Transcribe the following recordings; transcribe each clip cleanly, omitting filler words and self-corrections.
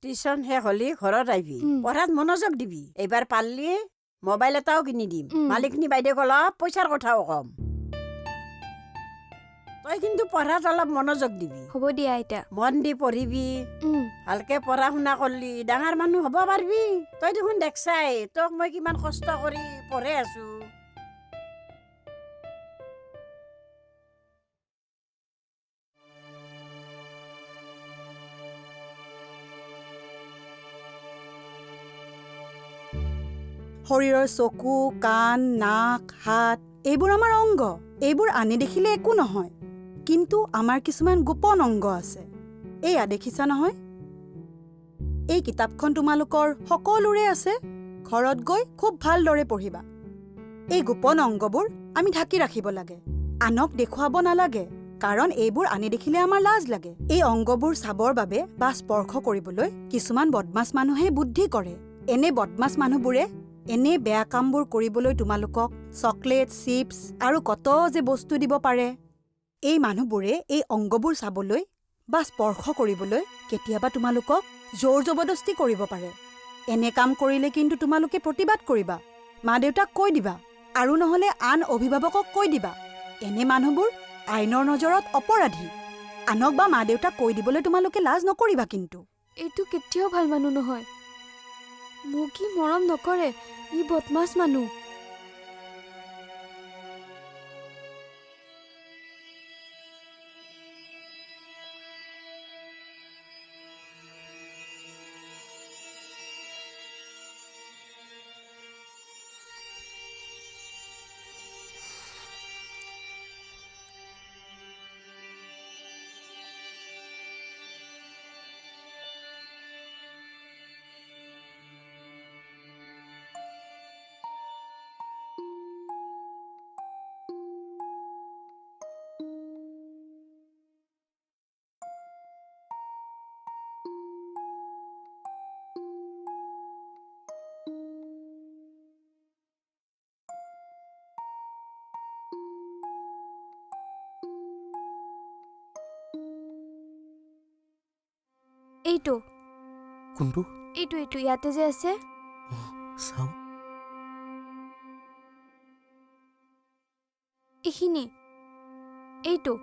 Tuition শেষ হ'লি ঘৰত আহিবি, পঢ়াত মনোযোগ দিবি। এইবাৰ পাৰলি মোবাইল এটাও কিনি দিম। মালিকনী বাইদেউক অলপ পইচাৰ কথাও কম। তই কিন্তু পঢ়াত অলপ মনোযোগ দিবি। হ'ব দিয়া আইতা। মন দি পঢ়িবি, ভালকে পঢ়া শুনা কৰলি ডাঙৰ মানুহ হ'ব পাৰিবি। তই দেখোন দেখছাই তোক মই কিমান কষ্ট কৰি পঢ়াই আছো। শৰীৰৰ চকু, কাণ, নাক, হাত এইবোৰ আমাৰ অংগ। এইবোৰ আনে দেখিলে একো নহয়, কিন্তু আমাৰ কিছুমান গোপন অংগ আছে। এয়া দেখিছা নহয়, এই কিতাপখন তোমালোকৰ সকলোৰে আছে। ঘৰত গৈ খুব ভালদৰে পঢ়িবা। এই গোপন অংগবোৰ আমি ঢাকি ৰাখিব লাগে, আনক দেখুৱাব নালাগে, কাৰণ এইবোৰ আনে দেখিলে আমাৰ লাজ লাগে। এই অংগবোৰ চাবৰ বাবে বা স্পৰ্শ কৰিবলৈ কিছুমান বদমাছ মানুহে বুদ্ধি কৰে। এনে বদমাছ মানুহবোৰে এনে বেয়া কামবোৰ কৰিবলৈ তোমালোকক চকলেট, চিপছ আৰু কত যে বস্তু দিব পাৰে। এই মানুহবোৰে এই অংগবোৰ চাবলৈ বা স্পৰ্শ কৰিবলৈ কেতিয়াবা তোমালোকক জোৰ জবৰদস্তি কৰিব পাৰে। এনে কাম কৰিলে কিন্তু তোমালোকে প্ৰতিবাদ কৰিবা, মা দেউতাক কৈ দিবা, আৰু নহ'লে আন অভিভাৱকক কৈ দিবা। এনে মানুহবোৰ আইনৰ নজৰত অপৰাধী। আনক বা মা দেউতাক কৈ দিবলৈ তোমালোকে লাজ নকৰিবা। কিন্তু এইটো কেতিয়াও ভাল মানুহ নহয়, মোক ই মৰম নকৰে, ই বদমাছ মানুহ। এইটো কোনটো? এইটো এইটো ইয়াতে যে আছে। চাওঁ। এইখিনি, এইটো।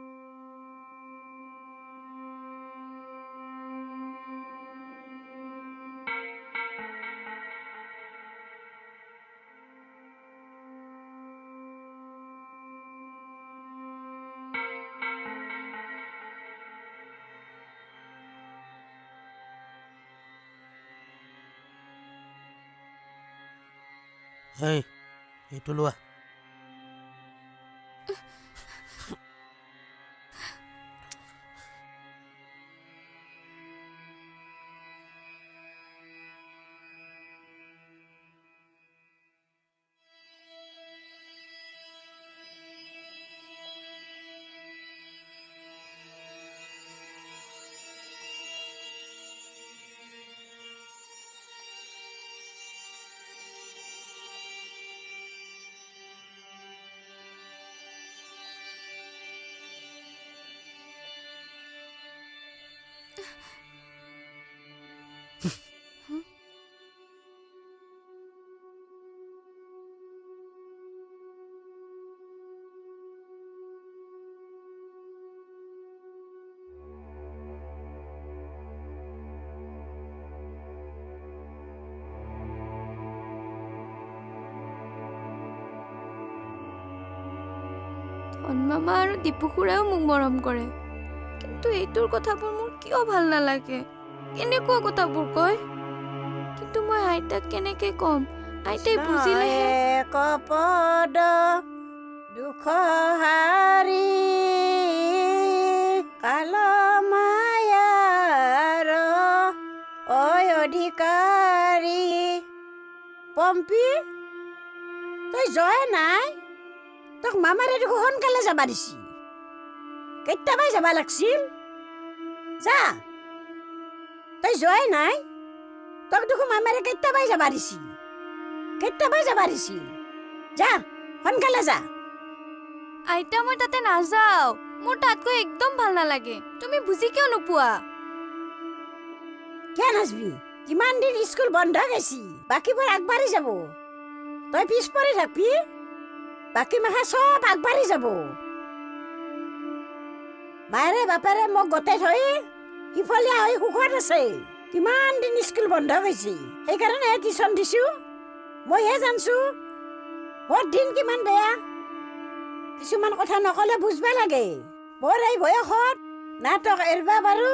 এই এইটো লোৱা। ধন মামা আৰু দীপু খুৰাইও মোক মৰম কৰে, কিন্তু এইটোৰ কথাবোৰ মোৰ কিয় ভাল নালাগে? কেনেকুৱা কথাবোৰ কয়? কিন্তু মই আইতাক কেনেকে ক'ম? আইতাই বুজিলেহে। পদ দুখ হাৰি কাল মায়াৰ অধিকাৰী। পম্পী, তই যোৱাই নাই? তোক মামাৰে দেখোন সোনকালে যাবা দিছি, কেতিয়াবাই যাবা লাগছিল। যা, তই যোৱাই নাই? তোক দেখোন মামাৰে কেতিয়াবাই যাবা দিছি, কেতিয়াবাই যাবা দিছিল। যা, সোনকালে যা। আইতা, মই তাতে নাযাওঁ, মোৰ তাত গৈ একদম ভাল নালাগে। তুমি বুজি কিয় নোপোৱা? কিয় নাচবি? কিমান দিন স্কুল বন্ধ গেছি, বাকীবোৰ আগবাঢ়ি যাব, তই পিছ পৰি থাকবি। বাকী মাখা চব আগবাঢ়ি যাব। মায়েৰে বাপেৰে মোক গোটেই থৈ সিফলীয়া হৈ সুখত আছে। কিমান দিন স্কুল বন্ধ গৈছে, সেইকাৰণে টিউচন দিছো। মইহে জানছো মোৰ দিন কিমান বেয়া। কিছুমান কথা নকলে বুজবা লাগে। মোৰ এই বয়সত না তোক এৰবা পাৰো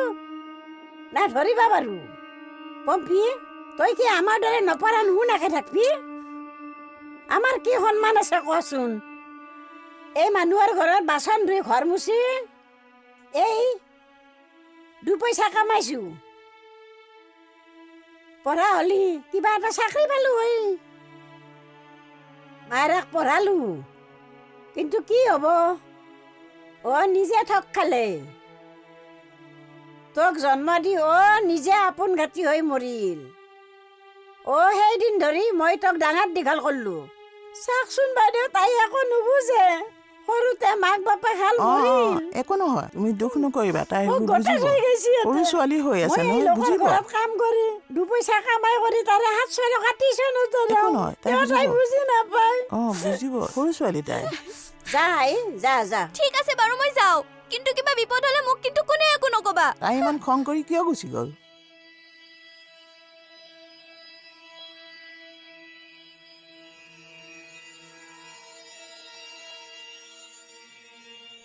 না ধৰিবা পাৰো। পম্পী, তই কি আমাৰ দৰে নপঢ়া নুশুনাকে থাকবি? আমাৰ কি সন্মান আছে কচোন? এই মানুহৰ ঘৰত বাচন ধুই ঘৰ মুচি এই 2 পইচা কামাইছো। পঢ়া হলি কিবা এটা চাকৰি পালো হয়, মায়েৰাক পঢ়ালো, কিন্তু কি হ'ব, অ নিজে ঠগ খালে। তোক জন্ম দি অ নিজে আপোন ঘাটি হৈ মৰিল। অ সেইদিন ধৰি মই তোক ডাঙৰ দীঘল কৰিলো। চাওকচোন বাইদেউ, তাই একো নুবুজে। সৰুতে মাক বাপেক হাল মৰিল। একো নহয়, তুমি দুখ নকৰিবা, তাই মোক এইবোৰ গোটেই বুজিব। থৈ গৈছি সৰু ইয়াতে। ছোৱালী হৈ আছে মই এই নহয়, লোকৰ বুজিব। ঘৰত কাম কৰি 2 পইচা কামাই কৰি তাৰে 700 টকা টিউচনত একো নহয়, তাই তাই বুজিব। বুজি নাপায়। অ বুজিব, সৰু ছোৱালী তাই। যা আই, যা যা। ঠিক আছে বাৰু, মই যাওঁ, কিন্তু কিবা বিপদ হ'লে মোক কিন্তু কোনেও একো নকবা। তাই ইমান খং কৰি কিয় গুচি গ'ল?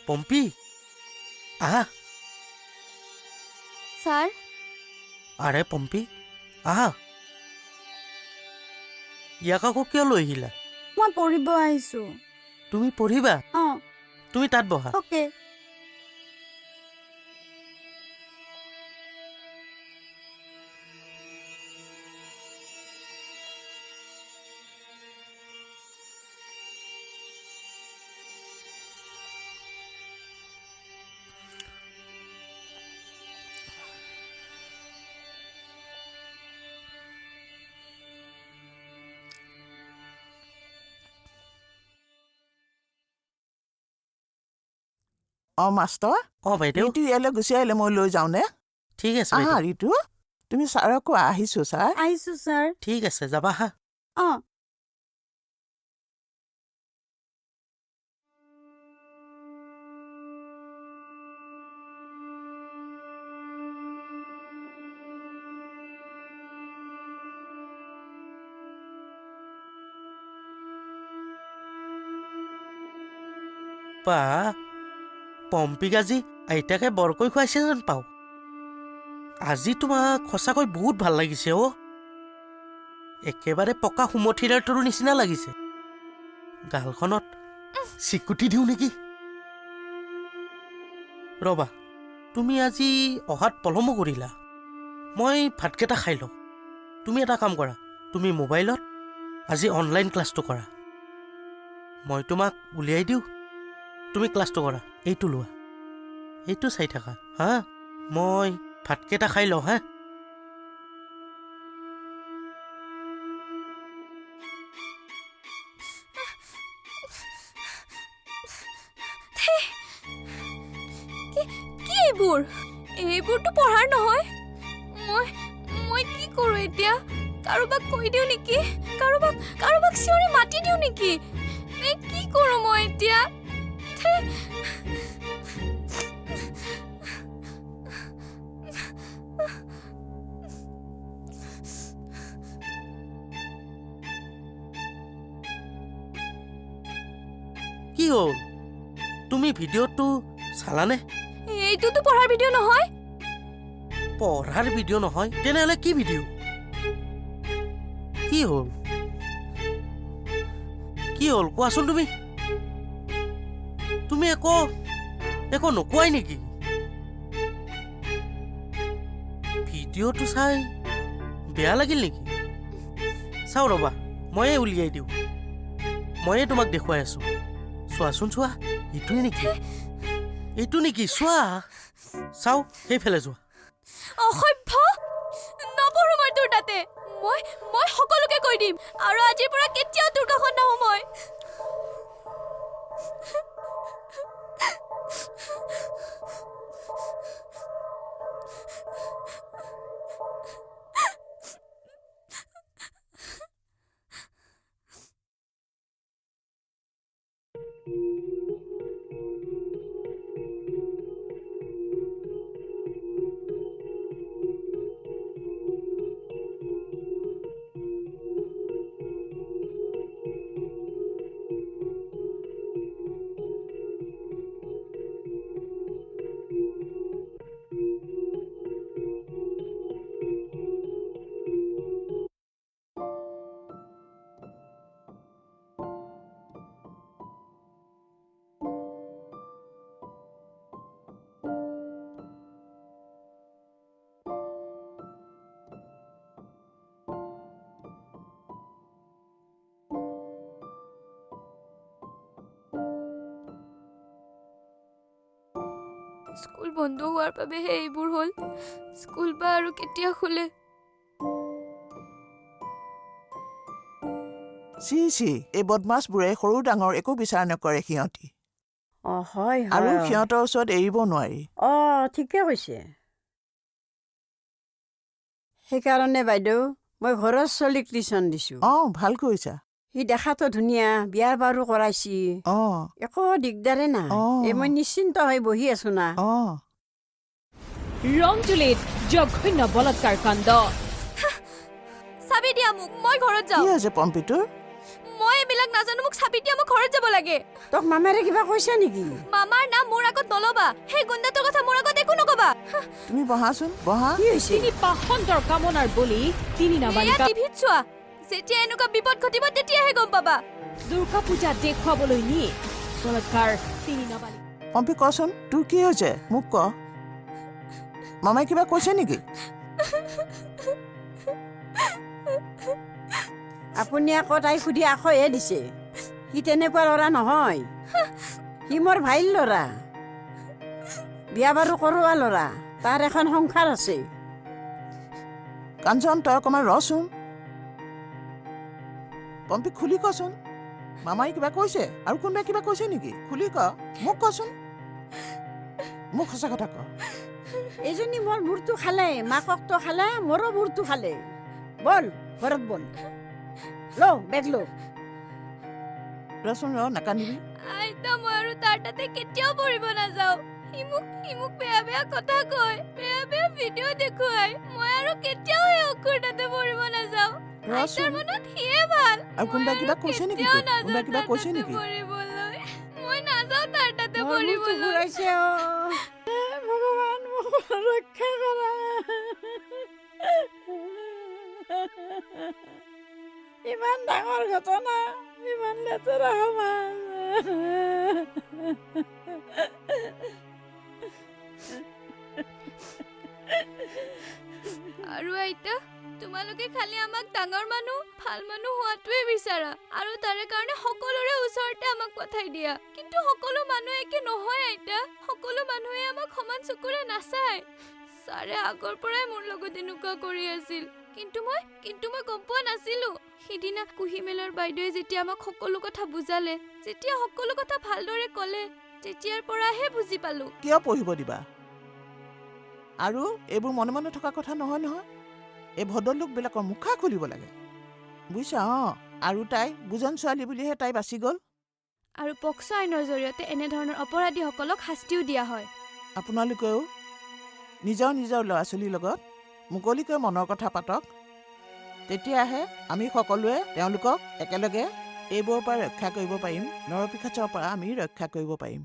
পম্পী, আহা। ছাৰ। আৰে পম্পী, আহা। ইয়াক আকৌ কিয় লৈ আহিলা? মই পঢ়িব আহিছো। তুমি পঢ়িবা? অ। তুমি তাত বহা। অ'কে। অ মাষ্টৰ। অ বাইদেউ। ঋতু ইয়ালৈ গুচি আহিলে, মই লৈ যাওঁনে? ঠিক আছে আহা। বাইদেউ। ঋতু, তুমি ছাৰক কোৱা, আহিছো ছাৰ। আহিছো ছাৰ। ঠিক আছে, যাবা হা। অ। বা, পম্পীক আজি আইতাকে বৰকৈ খুৱাইছে যেন পাওঁ। আজি তোমাক সঁচাকৈ বহুত ভাল লাগিছে অ'। একেবাৰে পকা সুমথিৰাৰ তৰুৰ নিচিনা লাগিছে। গালখনত চিকুটি দিওঁ নেকি? ৰ'বা, তুমি আজি অহাত পলমো কৰিলা। মই ভাতকেইটা খাই লওঁ। তুমি এটা কাম কৰা, তুমি মোবাইলত আজি অনলাইন ক্লাছটো কৰা। মই তোমাক উলিয়াই দিওঁ, তুমি ক্লাছটো কৰা। এইটো লোৱা, এইটো চাই থাকা। হা, মই ভাতকেইটা খাই লওঁ। হা। কি এইবোৰ? এইবোৰতো পঢ়াৰ নহয়। মই মই কি কৰোঁ এতিয়া? কাৰোবাক কৈ দিওঁ নেকি? কাৰোবাক কাৰোবাক চিঞৰি মাতি দিওঁ নেকি? নে কি কৰোঁ মই এতিয়া? ধেই। কি হ'ল, তুমি ভিডিঅ'টো চালানে? এইটোতো পঢ়াৰ ভিডিঅ' নহয়। পঢ়াৰ ভিডিঅ' নহয়, তেনেহ'লে কি ভিডিঅ'? কি হ'ল, কি হ'ল কোৱাচোন তুমি। তুমি একো একো নোকোৱাই নেকি? ভিডিঅ'টো চাই বেয়া লাগিল নেকি? চাওঁ ৰ'বা, ময়ে উলিয়াই দিওঁ। ময়ে তোমাক দেখুৱাই আছোঁ। চোৱাচোন চোৱা, এইটোৱে নেকি? এইটো নেকি? চোৱা, চাওঁ, সেইফালে যোৱা। অসভ্য, নপঢ়ো মই তোৰ তাতে। মই মই সকলোকে কৈ দিম আৰু আজিৰ পৰা কেতিয়াও তোৰ কাষত নাহো মই। স্কুল বন্ধ হোৱাৰ বাবেহে এইবোৰ হ'ল। স্কুল বা আৰু কেতিয়া খোলে? চি চি, এই বদমাছবোৰে সৰু ডাঙৰ একো বিচাৰ নকৰে সিহঁতি। অঁ হয়, আৰু সিহঁতৰ ওচৰত এৰিব নোৱাৰি। অঁ ঠিকে কৈছে। সেইকাৰণে বাইদেউ মই ঘৰৰ ছোৱালীক টিউচন দিছোঁ। অঁ ভাল কৰিছা। সি দেখাটো ধুনীয়া, বিয়া বাৰু কৰাইছি, একো দিগদাৰে নাই। এই মই নিশ্চিন্ত হৈ বহি আছো না। ৰংজুলিত জঘন্য বলাৎকাৰ কাণ্ড। চাবি দিয়া মোক, মই ঘৰত যাওঁ। কি হৈছে পম্পী তোৰ? মই এইবিলাক নাজানো, মোক চাবি দিয়া, মই ঘৰত যাব লাগে। তোক মামাৰে কিবা কৈছে নেকি? মামাৰ নাম মোৰ আগত নলবা, সেই গুণ্ডাটোৰ কথা মোৰ আগত একো নকবা। তুমি বহাচোন, বহা। কি হৈছে? তিনি পাষণ্ডৰ কামনাৰ বলি তিনি নাবালিকা। টিভিত চোৱা, যেতিয়া এনেকুৱা বিপদ ঘটিব তেতিয়াহে গম পাবা। দুৰ্গা পূজা দেখুৱাবলৈ নি বলাৎকাৰ তিনি নাবালিকা। পম্পী কচোন, তোৰ কি হৈছে মোক ক। মামাই কিবা কৈছে নেকি? আপুনি আকৌ তাই সুধি আকৌহে দিছে। সি তেনেকুৱা ল'ৰা নহয়, সি মোৰ ভাইৰ ল'ৰা, বিয়া বাৰু কৰোৱা ল'ৰা, তাৰ এখন সংসাৰ আছে। কাঞ্চন তই অকণমান ৰচোন। পম্পী খুলি কচোন, মামাই কিবা কৈছে আৰু কোনোবাই কিবা কৈছে নেকি? খুলি ক, মোক কচোন, মোক সঁচা কথা ক। এইজনী মোৰ মূৰটো খালে, মাককটো খালে, মোৰো মূৰটো খালে। বল ঘৰত বল, ল বেগ ল। ৰচোন ৰ, নাকান্দিবি। আইতা মই আৰু তাৰ তাতে কেতিয়াও পঢ়িব নাযাওঁ। সি মোক বেয়া বেয়া কথা কয়, বেয়া বেয়া ভিডিঅ' দেখুৱায়। মই আৰু কেতিয়াও সেই অসুৰ তাতে পঢ়িব নাযাওঁ। আইতাৰ মনত সিয়ে ভাল। আৰু কোনোবাই কিবা কৈছে নেকি? কোনোবাই কিবা কৈছে নেকি? মই নাযাওঁ তাৰ তাতে পঢ়িবলৈ। ভগৱান মোক ৰক্ষা কৰা। ইমান ডাঙৰ ঘটনা, ইমান লেতেৰা সমাজ। আৰু আইতা, তোমালোকে খালি আমাক ডাঙৰ মানুহ, ভাল মানুহ হোৱাটোৱে বিচাৰা আৰু তাৰে কাৰণে সকলোৰে ওচৰতে আমাক পঠাই দিয়া। কিন্তু সকলো মানুহ একে নহয় আইতা, সকলো মানুহে আমাক সমান চকুৰে নাচায়। ছাৰে আগৰ পৰাই মোৰ লগত এনেকুৱা কৰি আছিল, কিন্তু মই গম পোৱা নাছিলো। সিদিনা কুহিমেলৰ বাইদেৱে যেতিয়া আমাক সকলো কথা বুজালে, যেতিয়া সকলো কথা ভালদৰে ক'লে, তেতিয়াৰ পৰাহে বুজি পালো। কিয় পঢ়িব দিবা? আৰু এইবোৰ মনে মনে থকা কথা নহয় নহয়, এই ভদ্ৰলোকবিলাকৰ মুখা খুলিব লাগে, বুজিছা? অঁ, আৰু তাই বুজন ছোৱালী বুলিহে তাই বাচি গ'ল। আৰু পক্সো আইনৰ জৰিয়তে এনেধৰণৰ অপৰাধীসকলক শাস্তিও দিয়া হয়। আপোনালোকেও নিজৰ নিজৰ ল'ৰা ছোৱালীৰ লগত মুকলিকৈ মনৰ কথা পাতক, তেতিয়াহে আমি সকলোৱে তেওঁলোকক একেলগে এইবোৰৰ পৰা ৰক্ষা কৰিব পাৰিম, নৰপিশাচৰ পৰা আমি ৰক্ষা কৰিব পাৰিম।